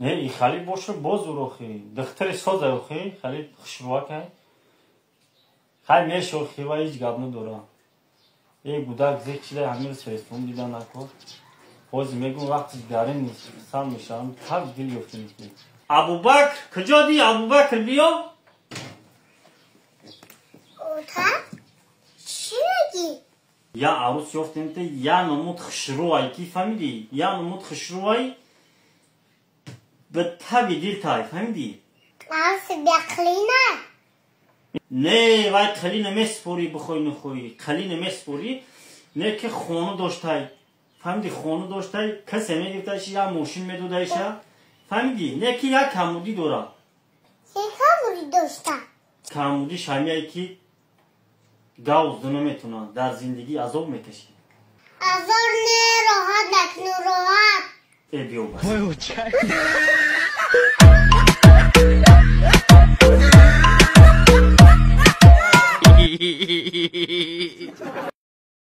Не, и хали бошу боз урохи. Духтари соза охи, хали хушрӯакай. Хай мешохи ва ҳеҷ гап надора. Э гудак зех чида ҳамин телефон дида накор. Ҳозир мегум вақти гарин сам мешавам, так дил ёфтем. Абубакр, куҷо ди Абубакр биё? Ота? Чӣ мегӣ? Я арӯс ёфтем те, я намуд хушрӯай, ки фаҳмидӣ? Я намуд хушрӯай ба таби дил тай, фаҳмидӣ? Арӯс беқлина? Не, вай қали намеспорӣ, бихоҳӣ нахоҳӣ, қали намеспорӣ, не ки хона доштай. Фаҳмидӣ, хона доштай, касе мегирифташа, я мошин медодаиша. Фаҳмидӣ? Не ки як камудӣ дора. Чӣ камудӣ дошта? Камудӣ шамияе ки гавз наметавонад, дар зиндагӣ азоб мекашӣ. Азоб не, роҳат накну, роҳат. Э биё бас.